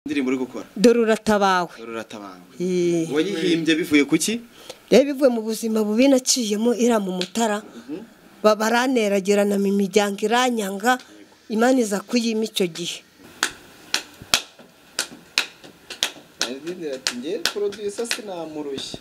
Indirimbo uri gukora Dore uratabawe. Dore uratabawe. Wayihimbye bivuye kuki? Rero bivuye mu buzima bubi naciyemo ira mu Mutara. Babaraneragerana mu miryango iranyanga, Imana iza kuyima icyo gihe. Ati nge producer sinamurushye.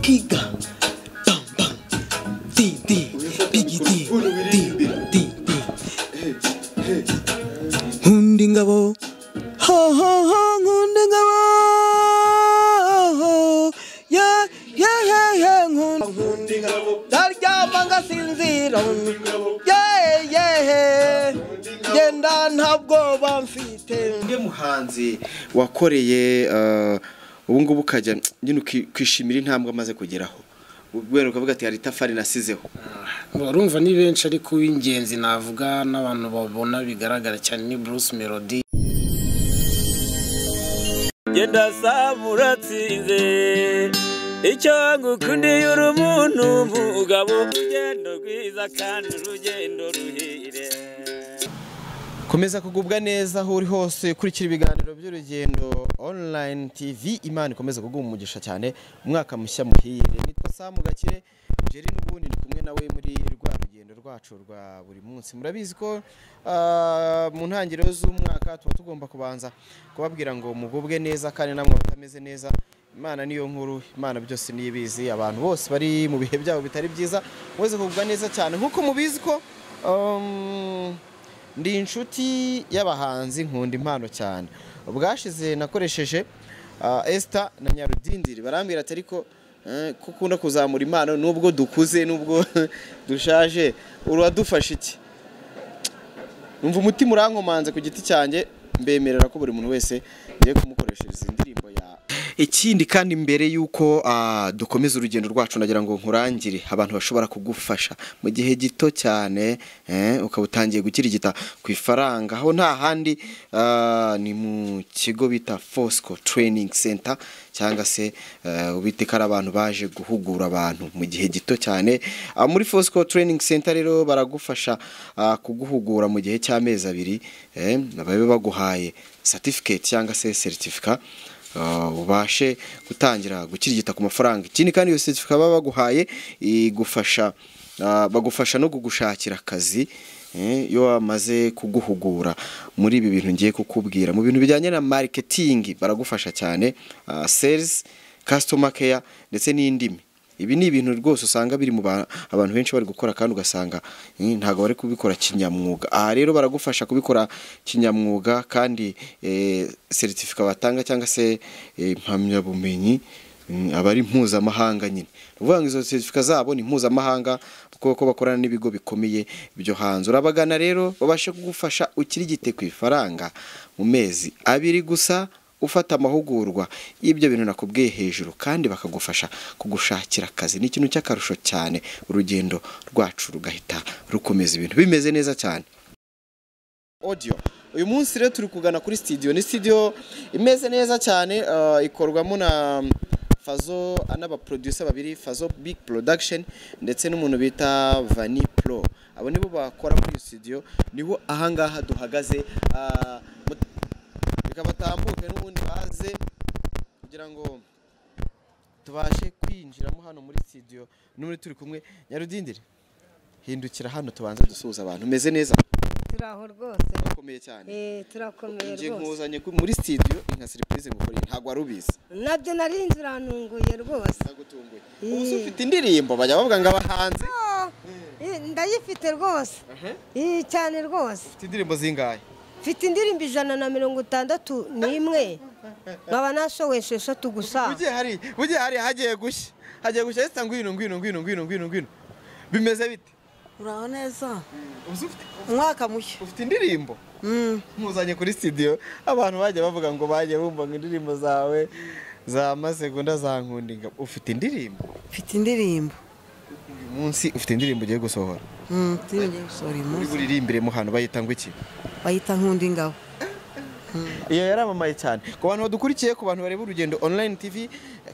Kiga bam bam di di bigi di di di di nkunda ingabo ho ho ho nkunda ingabo ye ye ye ye nkunda ingabo ndaryama ngasinzira ye ye genda ntabwo bamfite. Nde muhanzi wakoreye ubu ngubu ukajya nyine ukishimira intambwe amaze kugeraho, ubwo ukavuga ati hari itafari nasizeho? Barumva ni benshi, ariko uw'ingenzi navuga n'abantu babona bigaragara cyane ni Bruce Melody. Genda samuratsinze icyo ngukundiye uri umuntu mugabo, urugendo rwiza kandi urugendo ruhire. Komeza kugubwa neza aho uri hose, ukurikira ibiganiro by'urugendo online TV. Imana ikomeza kuguha umugisha cyane, umwaka mushya muhire. Nitwa Samu Gakire Jerry, n'ubundi ndi kumwe nawe muri rwa rugendo rwacu rwa buri munsi. Murabizi ko mu ntangiriro z'umwaka tuba tugomba kubanza kubabwira ngo mugubwe neza, kandi namwe batameze neza Imana niyo nkuru, Imana byose niyibizi. Abantu bose bari mu bihe byabo bitari byiza muze kugubwa neza cyane, nkuko mubizi ko ndi inshuti y'abahanzi, nkunda impano cyane. Ubwashize nakoresheje Esther na Nyarudindiri, barambwira ati ariko ko ukunda kuzamura impano nubwo dukuze nubwo dushaje uradufasha iki? Numva umutima urankomanze ku giti cyanjye, mbemerera ko buri muntu wese ngiye kumukoreshereza indirimbo ya. Ikindi kandi mbere yuko dukomeza urugendo rwacu, nagira ngo nkurangire abantu bashobora kugufasha mu gihe gito cyane, ukaba utangiye gukirigita ku ifaranga. Aho nta handi ni mu kigo bita Fosco Training Center, cyangwa se ubiteka ari abantu baje guhugura abantu mu gihe gito cyane. Muri Fosco Training Center rero baragufasha kuguhugura mu gihe cy'amezi abiri, babe baguhaye certificate cyangwa se certificate, ubashe gutangira gukirigita ku mafaranga. Ikindi kandi iyo certificate baba baguhaye igufasha, bagufasha no kugushakira akazi iyo wamaze kuguhugura muri ibi bintu ngiye kukubwira. Mu bintu bijyanye na marketing baragufasha cyane, sales, customer care ndetse n'indimi. Ibi ni ibintu rwose usanga biri mu abantu benshi bari gukora, kandi ugasanga ntago bari kubikora kinyamwuga. Aha rero baragufasha kubikora kinyamwuga, kandi certificate batanga cyangwa se impamyabumenyi aba ari mpuzamahanga nyine. Uvuga ngo izo certificate zabo ni mpuzamahanga kuko bakorana n'ibigo bikomeye byo hanze. Urabagana rero babashe kugufasha ukirigite ku ifaranga mu mezi abiri gusa, ufata amahugurwa y'ibyo bintu nakubwiye hejuru, kandi bakagufasha kugushakira akazi. Ni ikintu cy'akarusho cyane, urugendo rwacu rugahita rukomeza ibintu bimeze neza cyane. Audio uyu munsi rero turi kugana kuri studio, ni studio imeze neza cyane, ikorwamo na Fazo n'aba producer babiri, Fazo Big Production ndetse n'umuntu bita Vani Pro. Abo nibo bakora muri studio, niho ahangaha duhagaze. Reka batambuke n'ubundi baze kugira ngo tubashe kwinjiramo hano muri studio. N'uri turi kumwe Nyarudindiri, hindukira hano tubanze dusuhuza abantu. Umeze neza? Turaho rwose. Turakomeye cyane. Turakomeye Ngiye rwose. nkuzanye muri studio inka surprise ngukoreye, ntago wari ubizi. Nabyo narinze urantunguye rwose. Nagutunguye. Ubu se ufite indirimbo bajya bavuga ngo abahanzi? Ndayifite rwose. Cyane rwose. Ufite indirimbo zingahe? Mfite indirimbo 161, nkaba nashoboye 6 gusa. Bugiye hari hagiye gushya. Hagiye gushya. Esta ngwino ngwino ngwino ngwino ngwino ngwino. Bimeze bite? Uraho neza. Ufite umwaka mushya. Ufite indirimbo? Nkuzanye kuri studio, abantu bajya bavuga ngo bagiye bumva ngo indirimbo zawe za masegonda za nkunda ingabo. Ufite indirimbo? Mfite indirimbo. Uyu Munsi ufite indirimbo ugiye gusohora? Indirimbo ngiye gusohora uyu munsi. Uri buririmbiremo hano bayita ngo iki? Bayita Nkunda Ingabo. Iyo yaramamaye cyane. Ku bantu badukurikiye, ku bantu bareba Urugendo Online TV,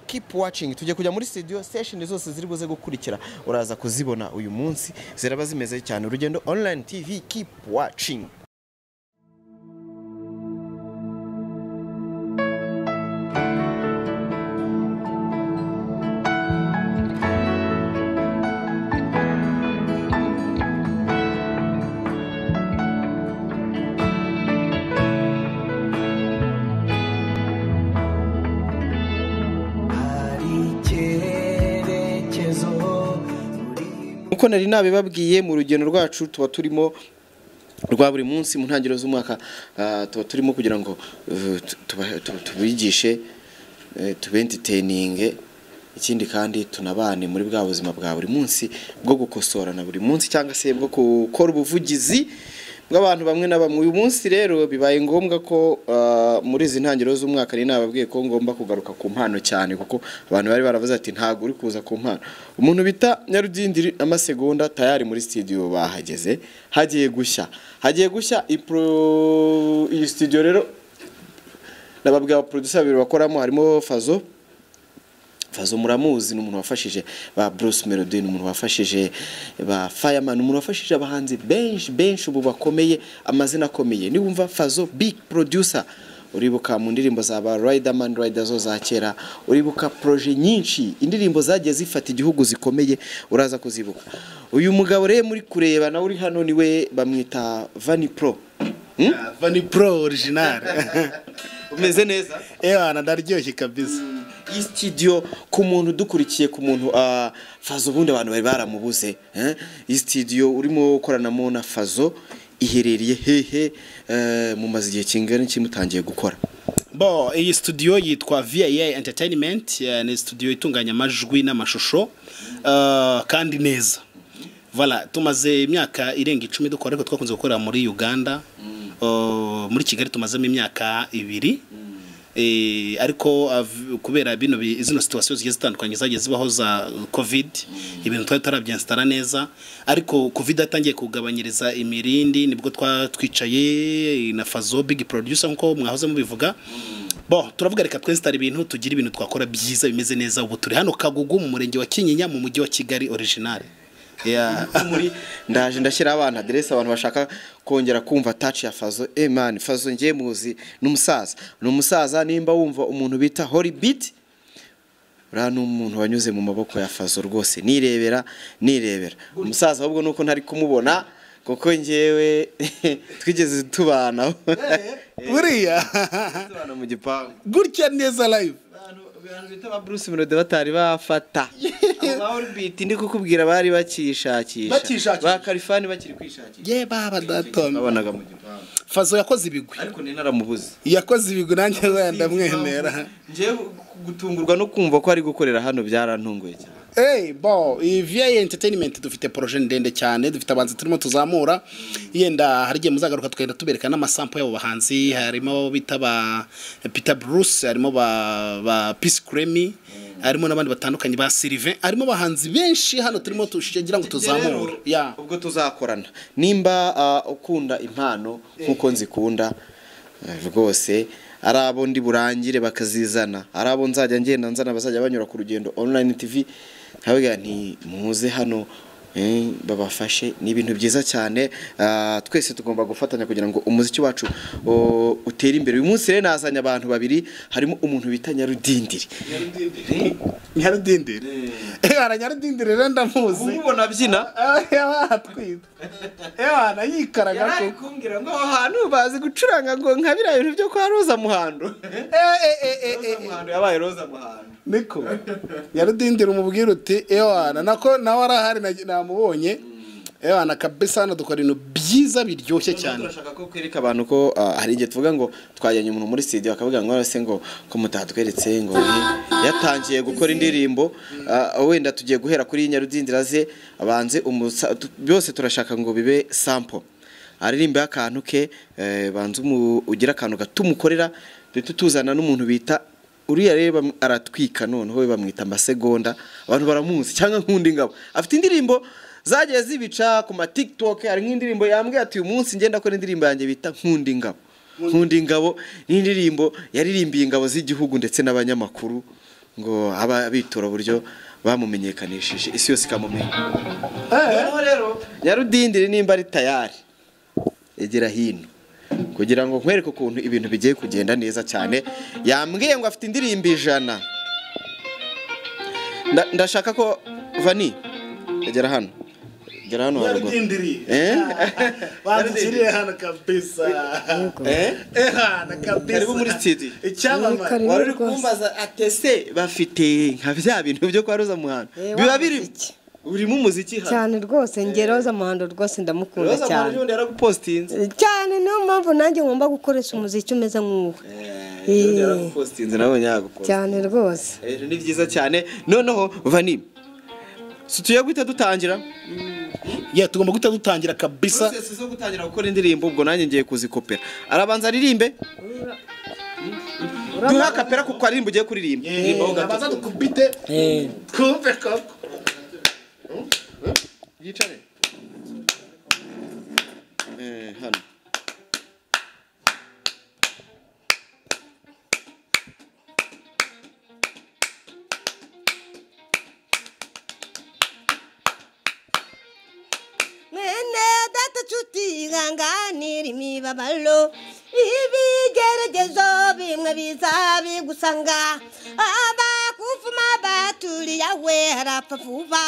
keep watching. Tujye kujya muri studio session zose ziri buze gukurikira, uraza kuzibona uyu munsi, ziraba zimeze cyane. Urugendo Online TV, keep watching. Uko nari nabibabwiye mu rugendo rwacu tuba turimo rwa buri munsi mu ntangiriro z'umwaka, tuba turimo kugira ngo tubigishe, tube entertaining, ikindi kandi tunabane muri bwa buzima bwa buri munsi bwo gukosorana buri munsi cyangwa se bwo gukora ubuvugizi bw'abantu bamwe na bamwe. Uyu munsi rero bibaye ngombwa ko muri izi ntangiriro z'umwaka ni nababwiye ko ngomba kugaruka ku mpano cyane, kuko abantu bari baravuze ati ntago uri kuza ku mpano. Umuntu bita Nyarudindiri amasegonda tayari muri studio bahageze, hagiye gushya, hagiye gushya iyi studio. Rero nababwiye aba producer babiri bakoramo, harimo Fazo. Fazo muramuzi, ni umuntu wafashije ba Bruce Melody, ni umuntu wafashije ba Fireman, umuntu wafashije abahanzi benshi benshi ubu bakomeye, amazina akomeye. Ni wumva Fazo big producer, uribuka mu ndirimbo za ba Riderman, Rider zo za kera, uribuka projet nyinshi, indirimbo zagiye zifata igihugu zikomeye, uraza kuzibuka. Uyu mugabo rero muri kureba nawe uri hano niwe bamwita Vani Pro. Vani Pro original. Umeze neza? Ewana ndaryoshye kabisa. Iyi studio ku muntu dukurikiye, ku muntu Fazo ubundi abantu bari baramubuze, iyi studio urimo gukoranamo na Fazo iherereye hehe? Mumaze igihe kingana iki mutangiye gukora? Bo, iyi studio yitwa VIA Entertainment, ni studio itunganya amajwi n'amashusho kandi neza. Voilà, tumaze imyaka irenga 10 dukora, ariko twakunze gukorera muri Uganda. Muri Kigali tumazemo imyaka 2. Ariko kubera bino izino situation zigiye zitandukanye zagiye zibaho za COVID, ibintu twari tarabyinstara neza, ariko COVID atangiye kugabanyiriza imirindi, nibwo twicaye na Fazo big producer nko mwahoze mubivuga. Bo turavuga reka twinstara ibintu, tugire ibintu twakora byiza bimeze neza. Ubu turi hano Kagugu mu murenge wa Kinyinya mu mujyi wa Kigali original. Muri ndaje ndashyira abana adresse abantu bashaka kongera kumva touch ya Fazo. Man, Fazo ngiye muzi n'umusaza, n'umusaza nimba wumva umuntu bita Holy Beat, ura n'umuntu wanyuze mu maboko ya Fazo rwose, nirebera nirebera umusaza. Ahubwo nuko ntari kumubona kuko ngewe twigeze tubana buriya tubana mu gipangu gutya neza live. Abantu bita ba Bruce Melody batari bafata aba Orbit ndi kukubwira bari bakishakisha, ba Kalifani bakiri kwishakisha. Ye baba dato babonaga mu gipangu. Fazo yakoze ibigwi, ariko ni naramubuze, yakoze ibigwi nanjye wenda ndamwemera. Ngiye gutungurwa no kumva ko ari gukorera hano, byarantunguye cyane. Hey, bo, iyi VIA Entertainment dufite projet ndende cyane, dufite abanzi turimo tuzamura. Yenda hari gihe muzagaruka tukagenda tubereka n'amasample yabo bahanzi, harimo bita ba Peter Bruce, harimo ba Peace Cremy, harimo n'abandi batandukanye ba Sylvain, harimo abahanzi benshi hano turimo tushigira ngo tuzamure. Ya, ubwo tuzakorana. Nimba ukunda impano nkuko nzikunda rwose, arabo ndi burangire bakazizana, arabo nzajya ngenda nzana bazajya banyura ku Rugendo Online TV, nkavuga nti muze hano babafashe. Ni ibintu byiza cyane, twese tugomba gufatanya kugira ngo umuziki wacu utere imbere. Uyu munsi rero nazanye abantu babiri, harimo umuntu bita Nyarudindiri. Nyarudindiri Nyarudindiri rero ndamuzi, umubona abyina atwita ewana yikaraga ko kumbwira ngo ahantu bazi gucuranga ngo nka biriya bintu byo kwa Roza Muhando. Muhando yabaye Roza Muhando niko Nyarudindiri umubwira uti ewana nako nawe arahari namubonye. Ewana kabisa hano dukora ibintu byiza biryoshye cyane. Turashaka ko kwereka abantu ko hari igihe tuvuga ngo twajyanye umuntu muri studio akavuga ngo se ngo ko mutatweretse ngo yatangiye gukora indirimbo, wenda tugiye guhera kuri Nyarudindira ze abanze byose turashaka ngo bibe sample, aririmbe akantu ke, banze ugira akantu gatumukorera, duhita tuzana n'umuntu bita Uriya rero aratwika, noneho we bamwita Amasegonda, abantu baramuzi, cyangwa Nkunda Ingabo. Afite indirimbo zagiye zibica ku ma TikTok. Hari nk'indirimbo yambwiye ati uyu munsi ngenda akora indirimbo yanjye bita Nkunda Ingabo. Nkunda Ingabo ni indirimbo yaririmbiye ingabo z'igihugu ndetse n'abanyamakuru, ngo aba bitora uburyo bamumenyekanishije isi yose ikamumenya. Noneho rero Nyarudindiri nimba ari tayari, egera hino kugira ngo nkwereke ukuntu ibintu bigiye kugenda neza cyane. Yambwiye ngo afite indirimbo 100. Ndashaka ko Vani egera hano, egera hano haruguru. Nyarudindiri. Banzikiriye hano kabisa. Hano kabisa. Karibu muri studio. Icyamamare. Karibu Wari uri rwose. kumbaza atese bafite nka bya bintu byo kwa Roza Muhando. Biba wa biri muziki. Urimo umuziki hano. Cyane rwose, njye Roza Muhando rwose ndamukunda Roza Muhando cyane. ubundi yaragupostinze. Cyane, niyo mpamvu nanjye ngomba gukoresha umuziki umeze nk'uwo. Ubundi yaragupostinze, nawe yagupostinze. Cyane rwose. Ni byiza cyane. Noneho Vani, si tugiye guhita dutangira? Yeah, tugomba guhita dutangira kabisa. Process zo gutangira gukora indirimbo, ubwo nanjye ngiye kuzikopera. Arabanza aririmbe. Duha kapera kuko aririmba ugiye kuririmba. Ririmba ho gato. Abanza dukubite. Twumve koko. Yicare. Hano. Mwene data nshuti ihanganira imibabaro, ibigeragezo bimwe biza bigusanga, abakuvuma baturiye we harapfa vuba,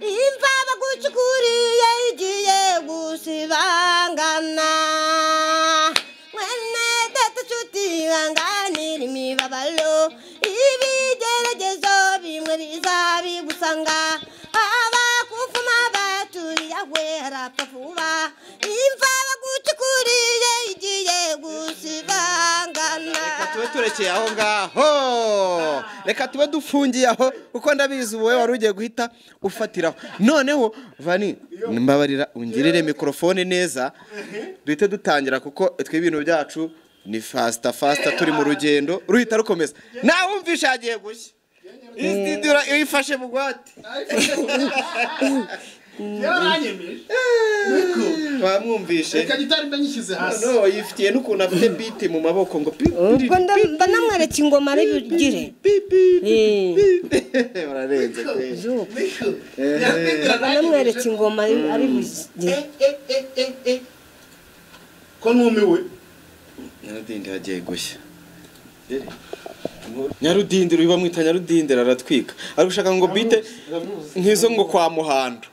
imva bagucukuriye igiye gusibangana. Mwene data nshuti ihanganira imibabaro, ibigeragezo bimwe biza bigusanga, abakuvuma baturiye we harapfa vuba, imva bagucukuriye igiye gusibangana. Reka tube turekeye aho ngaho, reka tube dufungiye aho, kuko ndabizi wowe wari ugiye guhita ufatiraho. Noneho Vani, mbabarira ungirire mikorofone neza, duhite dutangira, kuko twe ibintu byacu ni faster faster, turi mu rugendo ruhita rukomeza. Nawe wumvisha yagiye gushya, iyi studio uyifashe bugwate. Yaranyemeje. Bamwumvishe. Reka gitari mbe nyishyize hasi. No, yifitiye n'ukuntu afite beat mu maboko ngo pi pi Ubwo mba namwereka ingoma ari bugire. pi pi pi. Bararenze kweli. Mba namwereka ingoma ari bugire. Ko numiwe. Nyarudindi hagiye gushya. Nyarudindiri uyu bamwita Nyarudindiri aratwika. Ari gushaka ngo bite nk'izo ngo kwa Muhando.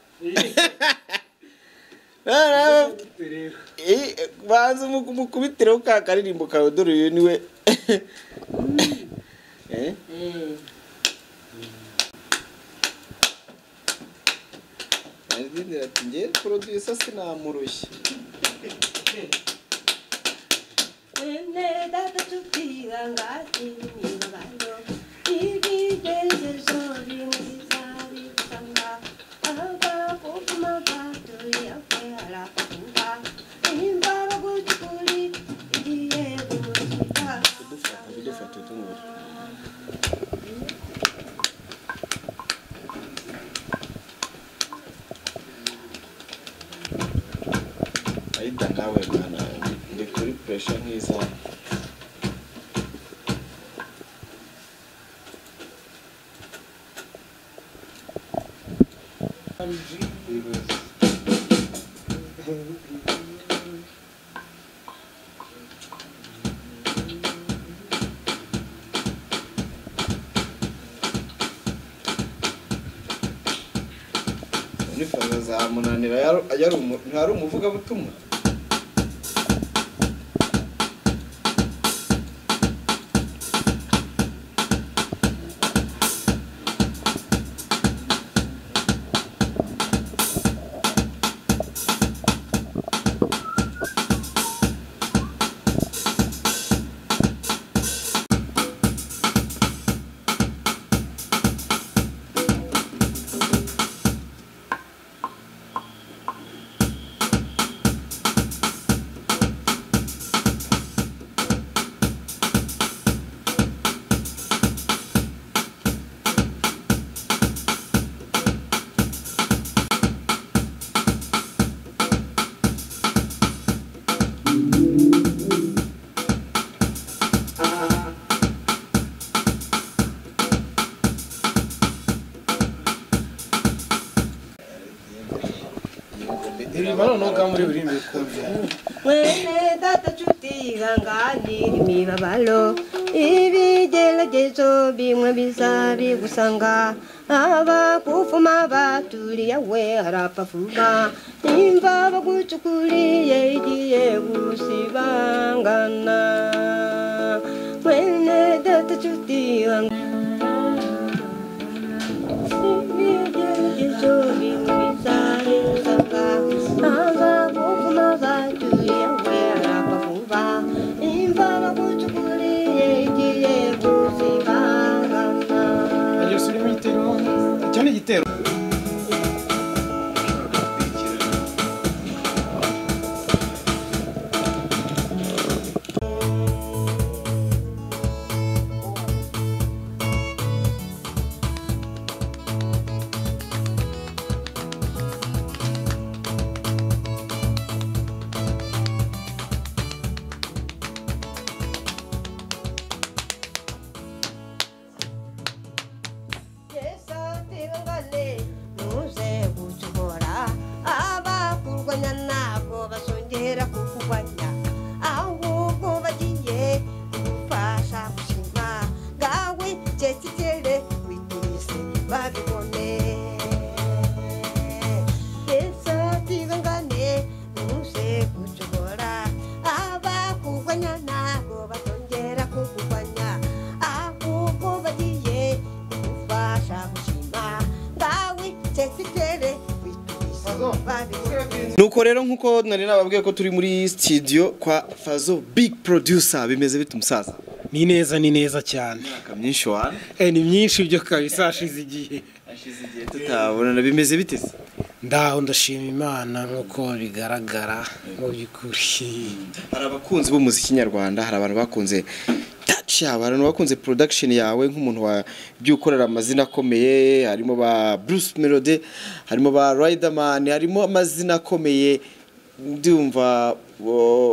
Banza umukubitireho ka karirimbo kawe, dore uyu niwe. Nyarudindiri ati nge producer sinamurushye. Mwene data nshuti ihanganira imibabaro, ibigeragezo bimwe biza bigusanga, abakuvuma baturiye we harapfa vuba, imva bagucukuriye igiye gusibangana. Kudufata tumubura. Aida nawe mwana, ndi kuri pressure nk'iza. Nifaza zamunanira yari umuvugabutumwa. Noneho muri burimbe kumvira. Mwene data nshuti ihanganira imibabaro, ibigeragezo bimwe bizabigusanga, abakuvuma baturiye we harapfa vuba, imva bagucukuriye igiye gusibangana. Mwene data nshuti ibigeragezo bimwe bizabigusanga, abakuvuma baturiye we harapfa vuba, imva bagucukuriye igiye gusibangana. Icyo ni igitero. Nuko rero nkuko nari nababwiye ko turi muri studio kwa Fazzo Big Producer, bimeze bite umusaza? Ni neza, ni neza cyane. Imyaka myinshi wana. Ni myinshi byo kabisa, hashize igihe. Hashize igihe tutabonana, bimeze bite se? Ndaho ndashima Imana nkuko bigaragara mu by'ukuri. Hari abakunzi b'umuziki nyarwanda, hari abantu bakunze touch yawe, hari abantu bakunze production yawe nk'umuntu wa byukorera amazina akomeye, harimo ba Bruce Melody, harimo ba Riderman, harimo amazina akomeye ndumva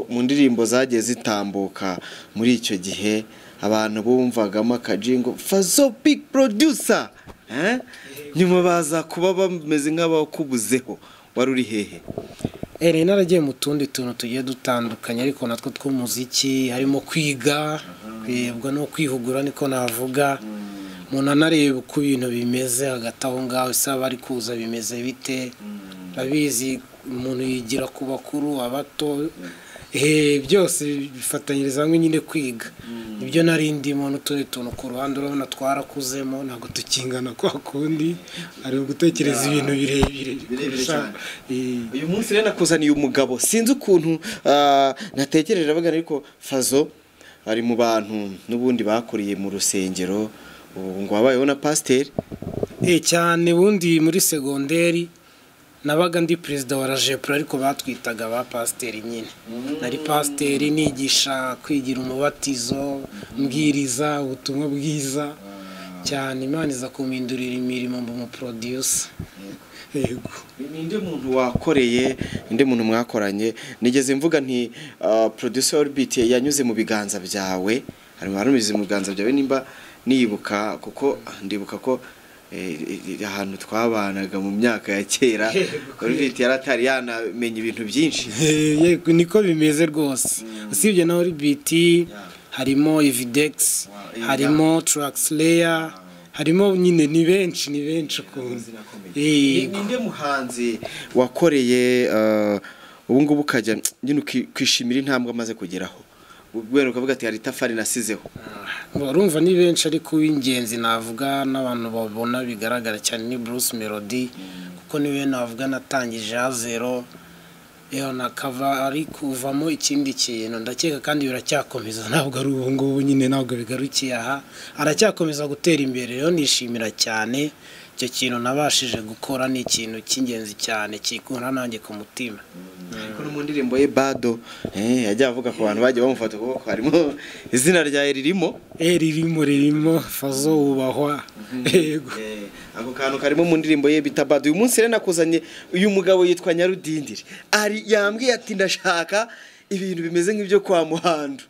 mu ndirimbo zagiye zitambuka muri icyo gihe abantu bumvagamo akajingo Fazzo Big Producer, nyuma baza kuba bameze nk'abakubuzeho. Wari uri hehe? Nari naragiye mu tundi tuntu tugiye dutandukanye ariko natwo tw'umuziki, harimo kwiga, kwibwa no kwihugura niko navuga. Umuntu anareba uko ibintu bimeze hagati aho ngaho, isaba ari kuza bimeze bite, abizi umuntu yigira ku bakuru abato, byose bifatanyiriza hamwe nyine kwiga. Ibyo nari ndimo n'utundi tuntu ku ruhande, urabona twarakuzemo ntabwo tukingana kwa kundi, ari gutekereza ibintu birebire cyane. Uyu munsi rero nakuzaniye umugabo, sinzi ukuntu natekereje abagana, ariko Fazzo ari mu bantu n'ubundi bakuriye mu rusengero, ubu ngo wabayeho na pasiteri. Cyane, ubundi muri segonderi nabaga ndi perezida wa Rajepro, ariko batwitaga ba pasiteri nyine. Nari pasiteri nigisha kwigira umubatizo, mbwiriza ubutumwa bwiza cyane. Imana iza kumpindurira imirimo mba umu producer. Yego. Ninde muntu wakoreye, ninde muntu mwakoranye? Nigeze mvuga nti producer Orbit yanyuze mu biganza byawe, harimo harumize mu biganza byawe nimba nibuka, kuko ndibuka ko ahantu twabanaga mu myaka ya kera Orbit yaratari yanamenye ibintu byinshi. Yego, niko bimeze rwose. Usibye na Orbit harimo Evidex, harimo Traxlayer, harimo nyine ni benshi, ni benshi ukuntu. Ninde muhanzi wakoreye ubu ngubu ukajya nyine ukishimira intambwe amaze kugeraho, ubwo ukavuga ati hari itafari nasizeho? Urumva ni benshi, ariko uw'ingenzi navuga n'abantu babona bigaragara cyane ni Bruce Melody, kuko niwe navuga natangije a zero, nakava ari kuvamo ikindi kintu ndakeka, kandi biracyakomeza, ntabwo ari ubu ngubu nyine, ntabwo bigarukiye aha, aracyakomeza gutera imbere. Rero nishimira cyane icyo kintu nabashije gukora, ni ikintu cy'ingenzi cyane kikura nanjye ku mutima. Ariko no mu ndirimbo ye Bado yajya avuga ku bantu bagiye bamufata ukuboko, harimo izina rya ririmo, ririmo Fazzo wubahwa. Yego, ako kantu karimo mu ndirimbo ye bita Bado. Uyu munsi rero nakuzanye uyu mugabo yitwa Nyarudindiri, ari yambwiye ati ndashaka ibintu bimeze nk'ibyo kwa Muhando.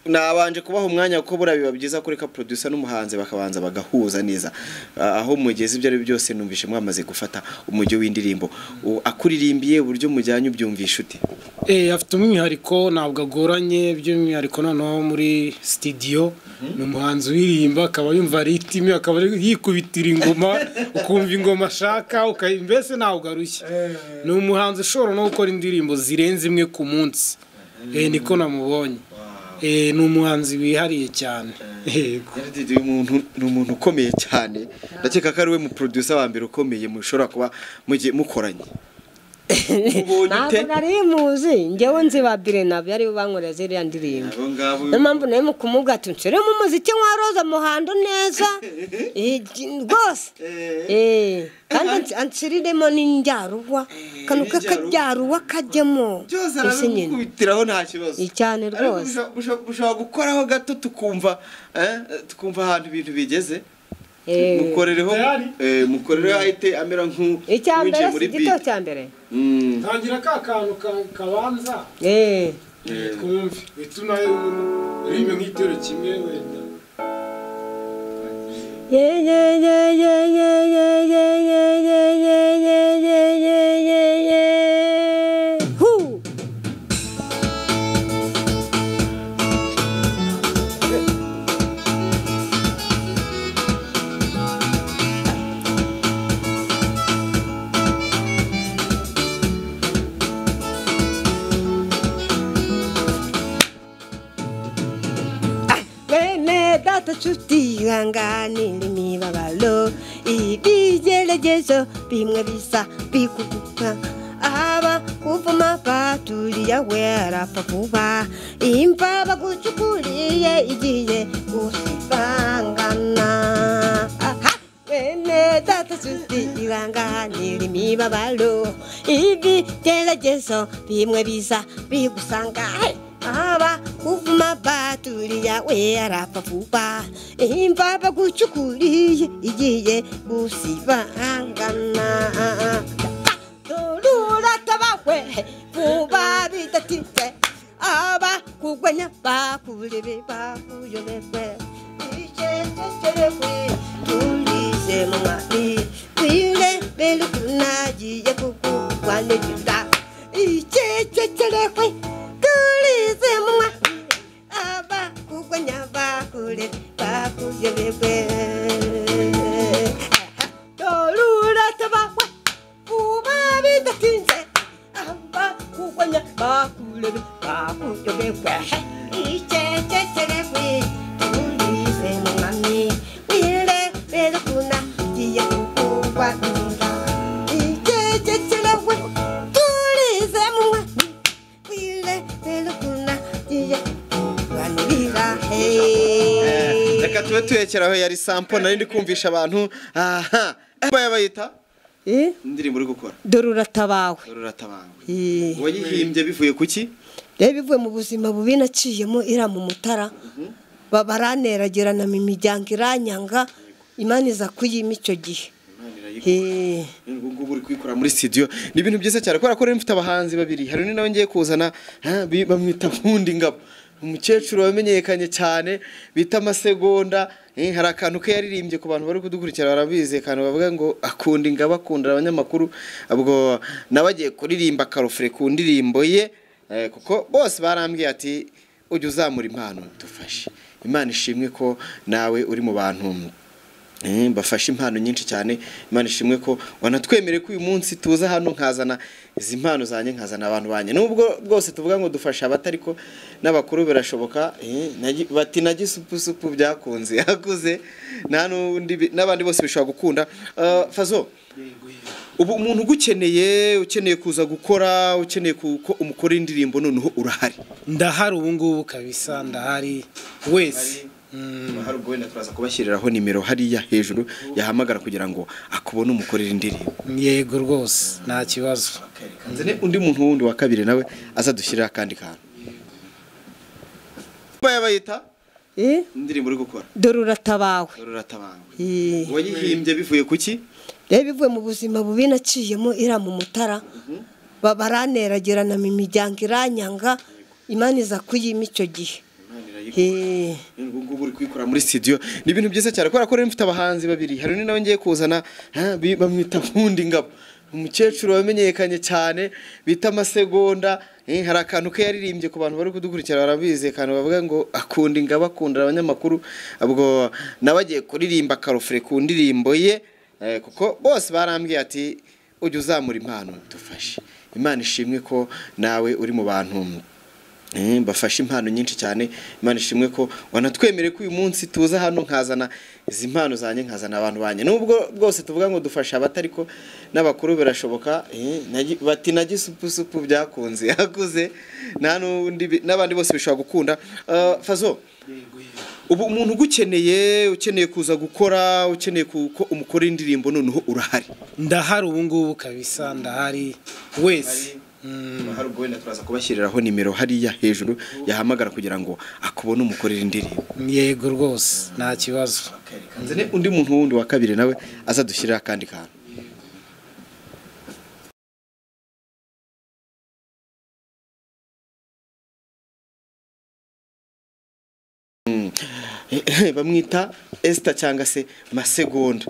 Nabanje kubaha umwanya kuko buriya biba byiza kureka producer n'umuhanzi bakabanza bagahuza neza. Aho mugeze ibyo ari byo byose numvishe mwamaze gufata umujyo w'indirimbo. Akuririmbiye uburyo mujyanye ubyumvisha ute? Afite umwihariko, ntabwo agoranye by'umwihariko noneho muri studio ni umuhanzi uririmba akaba yumva ritime, akaba yikubitira ingoma ukumva ingoma ashaka, mbese ntabwo arushye. Ni umuhanzi ushobora no gukora indirimbo zirenze imwe ku munsi. Niko namubonye. Ni umuhanzi wihariye cyane. Ni umuntu ukomeye cyane, ndakeka ko ari we mu producer wa mbere ukomeye mushobora kuba mukoranye. Ntabwo nari muzi, njyewe nzi ba Birenabi ari bo bankoreye ziriya ndirimbo. Niyo mpamvu nawe mu kumubwira ati nshyiremo umuziki wa Roza Muhando neza rwose, kandi anshyiriremo n'injyaruwa, akantu k'akajyaruwa kajyemo byose arabikubitiraho nta kibazo cyane rwose. Ushobora gukoraho gato tukumva ahantu ibintu bigeze. Mukorereho mukorereho ahite amera nk'uwinjiye muri beat. Icya mbere tangira ka kantu kabanza twumve bituma uririmbe nk'igitero kimwe wenda. Ye ye ye ye ye ye ye ye ye ye ye ye ye ye ye hu. Data nshuti ihanganira imibabaro, ibigeragezo bimwe bisa bikuguka, aba kuvuma baturiye we arapfa vuba, imva bagucukuriye igiye gusibangana. Bene data nshuti ihanganira imibabaro, ibigeragezo bimwe bisa bigusanga, aba kuvuma baturiya we arapfa vuba, imva bagucukuriye igiye gusibangana. Ruratabawe vuba bidatinze, aba kugwanya bakurebe bakuyoberwe, icececerewe turize mu mwami, wirebere ukuntu kukugwanirira, icececerewe turize mu mwami, aba kugwanya bakure bakuyoberwe. Ruratabawe vuba bidatinze, aba kugwanya bakurebe bakuyoberwe, icececerewe turize mu mwami, wirebere ukuntu agiye kukugwanirira, icececerewe turize mu mwami, wirebere ukuntu agiye kukugwanirira. Reka tube turekeraho, yari sample nari ndi kumvisha abantu. Aha bayita indirimbo uri gukora Dore uratabawe. Dore uratabawe wayihimbye bivuye kuki? Rero bivuye mu buzima bubi naciyemo ira mu Mutara, baraneragerana mu miryango iranyanga, Imana iza kuyima icyo gihe. Ubu ngubu uri kuyikora muri studio, ni ibintu byiza cyane kubera ko rero mfite abahanzi babiri, hari undi nawe ngiye kuzana bamwita Nkundingabo, umukecuru wamenyekanye cyane bita Amasegonda. Hari akantu ke yaririmbye ku bantu bari kudukurikira barabizi, akantu bavuga ngo akunda ingabo, akunda abanyamakuru. Ubwo nabagiye kuririmba karofure ku ndirimbo ye, kuko bose barambwiye ati ujye uzamura impano dufashe. Imana ishimwe ko nawe uri mu bantu bafashe impano nyinshi cyane. Imana ishimwe ko wanatwemereye ko uyu munsi tuza hano nkazana izi mpano zanjye, nkazana abantu banjye, nubwo bwose tuvuga ngo dufasha abatariko n'abakuru birashoboka. Bati nagisupusupu byakunze yakuze nta n'undi n'abandi bose bishobora gukunda. Fazo, ubu umuntu ugukeneye, ukeneye kuza gukora, ukeneye ko umukora indirimbo, noneho urahari? Ndahari ubu ngubu kabisa, ndahari wese. Hari ubwo wenda turaza kubashyiriraho nimero hariya hejuru yahamagara kugira ngo akubone umukorera indirimbo. Yego rwose nta kibazo. Nzane undi muntu wundi wa kabiri nawe azadushyirira akandi kantu. Bayita indirimbo uri gukora Dore uratabawe. Dore uratabawe wayihimbye bivuye kuki? Rero bivuye mu buzima bubi naciyemo ira mu Mutara, baraneragerana mu miryango iranyanga, Imana iza kuyima icyo gihe. Ubu ngubu uri kuyikora muri studio, ni ibintu byiza cyane kubera ko rero mfite abahanzi babiri, hari undi nawe ngiye kuzana, bamwita Nkunda Ingabo, umukecuru wamenyekanye cyane bita Amasegonda. Hari akantu ke yaririmbye ku bantu bari kudukurikira barabizi, akantu bavuga ngo akunda ingabo, akunda abanyamakuru. Ubwo nawe agiye kuririmba karofure ku ndirimbo ye, kuko bose barambwiye ati ujye uzamura impano dufashe. Imana ishimwe ko nawe uri mu bantu bafashe impano nyinshi cyane. Imana ishimwe ko wanatwemereye ko uyu munsi tuza hano nkazana izi mpano zanjye, nkazana abantu banjye, nubwo bwose tuvuga ngo dufasha abatariko n'abakuru birashoboka. Bati na gisupusupu byakunze yakuze nta n'undi n'abandi bose bishobora gukunda. Fazzo, ubu umuntu ugukeneye, ukeneye kuza gukora, ukeneye ko umukora indirimbo, noneho urahari? Ndahari ubu ngubu kabisa, ndahari wese. Hari ubwo wenda turaza kubashyiriraho nimero hariya hejuru yahamagara kugira ngo akubone umukorere indirimbo. Yego rwose nta kibazo. Nzane undi muntu wundi wa kabiri nawe azadushyirira akandi kantu. Bamwita Esther cyangwa se Masegonda,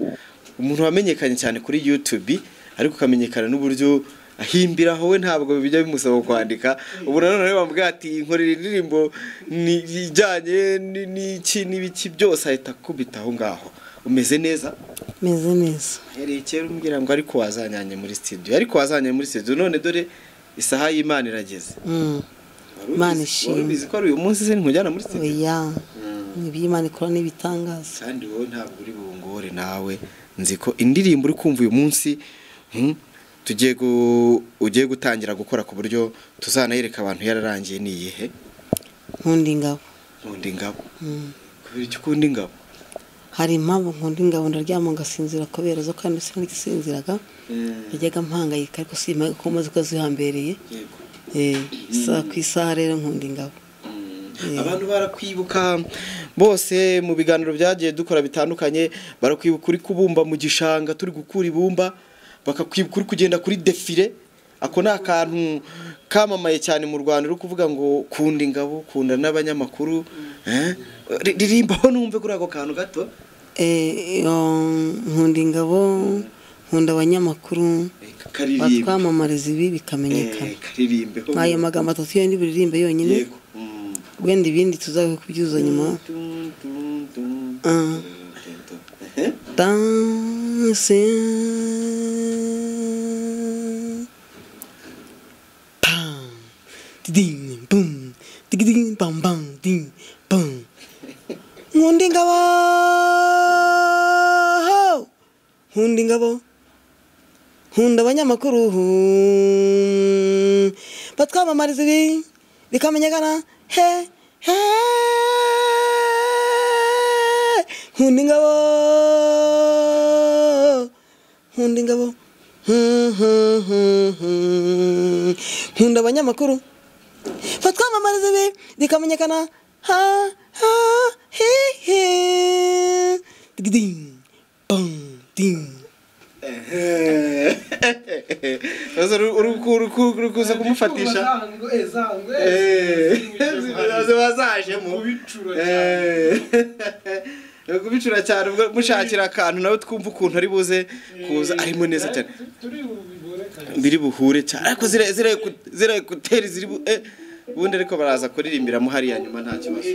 umuntu wamenyekanye cyane kuri YouTube, ariko ukamenyekana n'uburyo ahimbiraho we, ntabwo bijya bimusaba kwandika. Ubu nanone bamubwira ati nkorera indirimbo ijyanye n'iki n'ibiki byose, ahita akubita aho ngaho. Umeze neza? Meze neza. Hereye kera umbwira ngo ariko wazanyanye muri studio, ariko wazanyanye muri studio, none dore isaha y'Imana irageze. Imana ishimwe. Ubizi ko ari uyu munsi se nkujyana muri studio? Oya, iby'Imana ikora n'ibitangaza. Kandi wowe ntabwo uri bungore, nawe nzi ko indirimbo uri kumva uyu munsi tugiye ugiye gutangira gukora ku buryo tuzanayereka abantu yararangiye. Ni iyihe? Nkunda Ingabo. Nkunda Ingabo. Kubera icyo ukunda ingabo? Hari impamvu nkunda ingabo, ndaryama ngasinzira kubera zo, kandi sinagisinziraga, najyaga mpangayika, ariko simpa ko maze ko zihambereye. Isaha ku isaha rero nkunda ingabo. Abantu barakwibuka bose mu biganiro byagiye dukora bitandukanye, barakwibuka uri kubumba mu gishanga turi gukura ibumba, bakakwibuka uri kugenda kuri defile. Ako ni akantu kamamaye cyane mu Rwanda, uri kuvuga ngo kunda ingabo, kunda n'abanyamakuru. Ririmbaho numve kuri ako kantu gato. Nkunda ingabo, nkunda abanyamakuru, batwamamariza ibi bikamenyekana. Ayo magambo atatu yo buririmbe yonyine, wenda ibindi tuzabe kubyuza nyuma. Danse pam ding boom ding bam bam ding bam. Nkunda ingabo, nkunda ingabo, nkunda abanyamakuru, batwamamariza ibi bikamenyekana. He he, nkunda ingabo, nkunda ingabo, nkunda abanyamakuru, batwamamariza ibi bikamenyekana. Ha ha he he, ding bang ding. Uri kuza kumufatisha bazajemo kubicura cyane, ubwo mushakira akantu nawe twumva ukuntu ari buze kuza arimo neza cyane, biri buhure cyane, ariko zire kuteri ziri ubundi, ariko baraza kuririmbiramo hariya nyuma nta kibazo.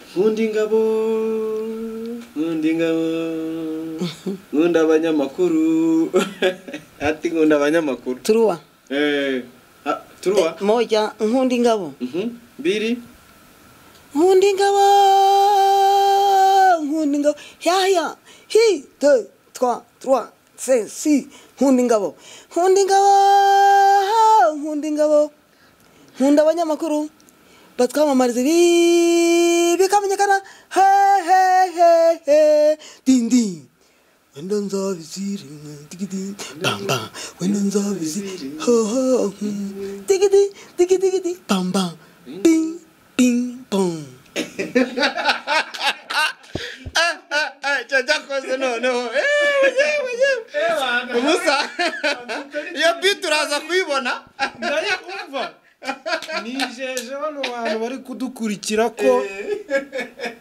Nkunda ingabo, nkunda ingabo, nkunda abanyamakuru. Ati nkunda abanyamakuru. Turuwa. Turuwa. Moja, nkunda ingabo. Mbili. Nkunda ingabo, nkunda ingabo. Ya ya, hi, 2 3 3 5 6. Nkunda ingabo, nkunda ingabo, nkunda ingabo, nkunda abanyamakuru, batwamamariza ibi bikamenyekana. He he he he, ding ding. Wenda nzabizire digidi bam bam, wenda nzabizire ho ho digidi digidi digidi bam bam bing bing bong. Cyakoze noneho umusa iyo beat uraza kuyibona. Ndayikumva. Nijeje bano bantu bari kudukurikira ko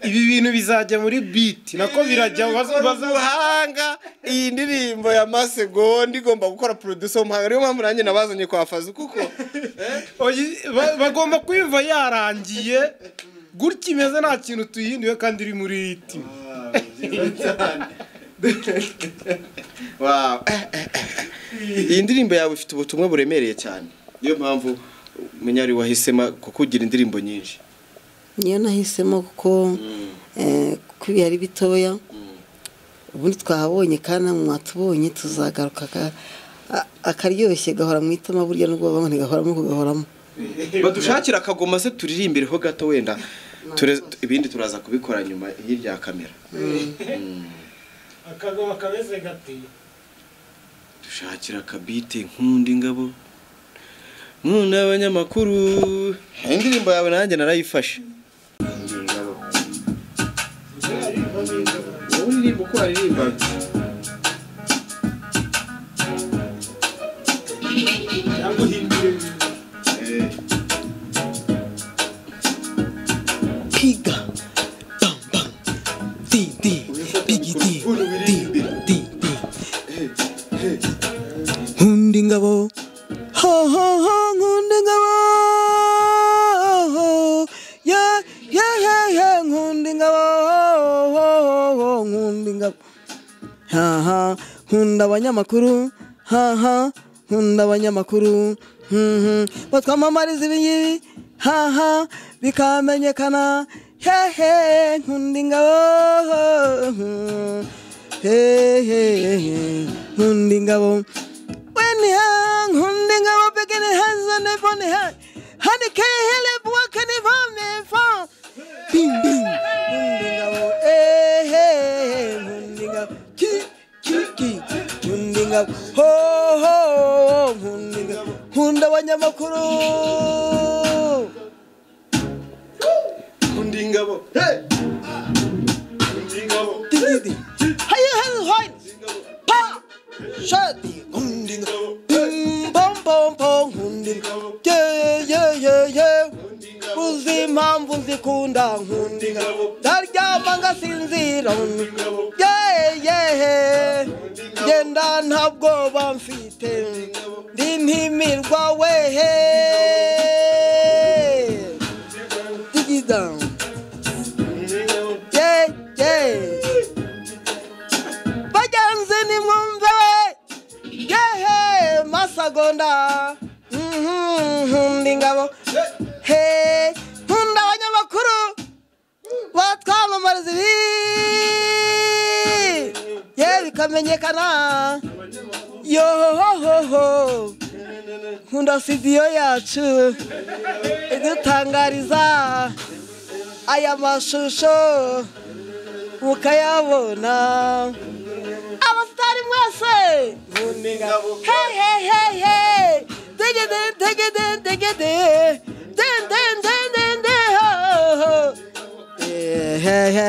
ibi bintu bizajya muri beat nako birajya bazabuhanga. Iyi ndirimbo ya Masegonda igomba gukora producer w'umuhanga, niyo mpamvu nanjye nabazanye kwa Fazu kuko bagomba kwimva yarangiye gutya imeze, nta kintu tuyihinduye kandi iri muri ritime. Wow. Iyi ndirimbo yawe ifite ubutumwa buremereye cyane, niyo mpamvu Munyari wahisemo kukugira indirimbo nyinshi. Niyo nahisemo kuko kuko yari bitoya, ubundi twahabonye kandi mwatubonye tuzagaruka akaryoshye gahora mu itama, burya nubwo bamwe gahoramo kugahoramo. Badushakira akagoma se turirimbireho gato wenda, ibindi turaza kubikora nyuma y'irya kamera. Akagoma kameze gati. Dushakira akabite nkunda ingabo nkunda abanyamakuru. Indirimbo yawe nanjye narayifashe. Wowe uririmba uko waririmbaga. Piga bam bam di di bigi di di di di nkunda ingabo ho ho ho nkunda ingabo yeah yeah yeah yeah nkunda ingabo ho ho nkunda ingabo ha ha nkunda abanyamakuru ha ha nkunda abanyamakuru batwamamariza ibingibi ha ha bikamenyekana he he nkunda ingabo he he nkunda ingabo when nkunda ingabo begene hanze bone ha hani ke hele bwake ni vame fa bing bing nkunda ingabo eh he nkunda ingabo ki ki ki nkunda ingabo ho ho nkunda ingabo nkunda abanyamakuru nkunda ingabo hey nkunda ingabo didi haye haye haye pa shati nkunda ingabo bom bom bom nkunda ingabo ye ye ye ye uzi impamvu nzikunda nkunda ingabo ndaryama ngasinzira ye ye genda ntabwo bamfite ndi ntimirwa wehe digida ye ye bagenzi nimwumve yehe Masegonda nkunda ingabo he nkunda abanyamakuru batwamamariza ibi ye bikamenyekana yo ho ho ho nkunda studio yacu idutangariza aya mashusho mukayabona abasitari mwese nkunda ingabo he he he he degede degede degede den den den den den ho ho he he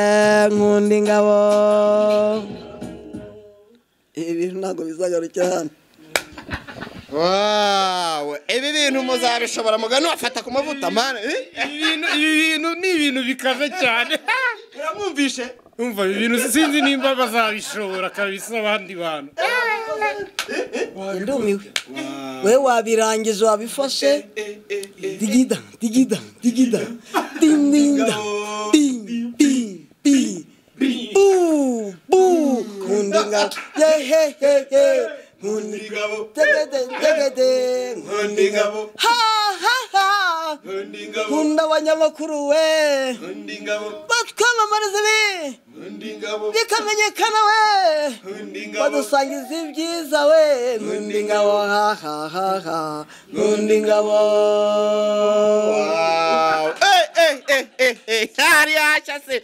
nkunda ingabo. Ibi ntabwo bizagarukira hano. Wow, ibi bintu muzabishobora mugani wafata ku mavuta mana. Ibi bintu ni ibintu bikaze cyane. Uramwumvishe? Umva ibi bintu sinzi nimba bazabishobora kabisa abandi bantu. Ndumiwe. We wabirangije wabifashe. Digida digida digida ding ding ding ding ding bu bu nkunda ingabo ye he he he nkunda ingabo degede degede nkunda ingabo ha ha ha nkunda ingabo nkunda abanyamakuru we nkunda ingabo batwamamariza ibi nkunda ingabo bikamenyekana we nkunda ingabo badusangiza ibyiza we nkunda ingabo ha ha ha ha nkunda ingabo. Wow. Eh eh eh eh hariya cyase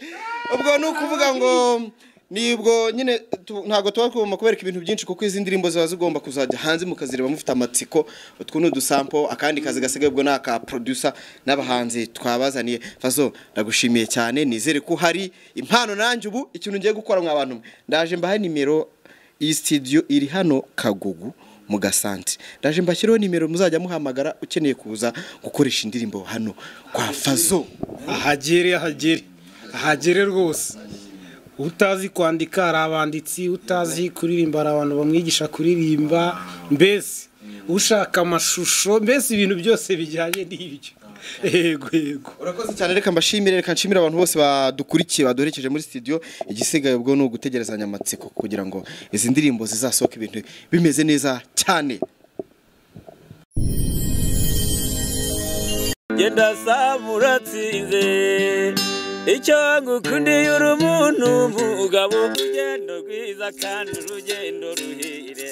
ubwo nukuvuga ngo nibwo nyine ntago tuba twagomba kubereka ibintu byinshi kuko izi ndirimbo ziba zigomba kuzajya hanze mukazireba mufite amatsiko. Utwo ni udusample, akandi kazi gasigaye ubwo naka producer n'abahanzi twabazaniye. Fazo ndagushimiye cyane, nizere ko hari impano nanjye ubu ikintu ngiye gukora mwa bantu ndaje mbahe nimero. Iyi studio iri hano Kagugu, mu gasanti. Ndaje mbashyireho nimero muzajya muhamagara ukeneye kuza gukoresha indirimbo hano kwa Fazzo. Ahagere ahagere ahagere rwose. Utazi kwandika hari abanditsi, utazi kuririmba hari abantu bamwigisha kuririmba, mbese ushaka amashusho, mbese ibintu byose bijyanye n'ibyo. Yego yego. Urakoze cyane, reka mbashimire, reka nshimire abantu bose badukurikiye baduherekeje muri studio. Igisigaye ubwo ni ugutegerezanya amatsiko kugira ngo izi ndirimbo zizasohoke ibintu bimeze neza cyane. Genda saba uratsinze, icyo ngukundiye uri umuntu mugabo, urugendo rwiza kandi urugendo ruhire.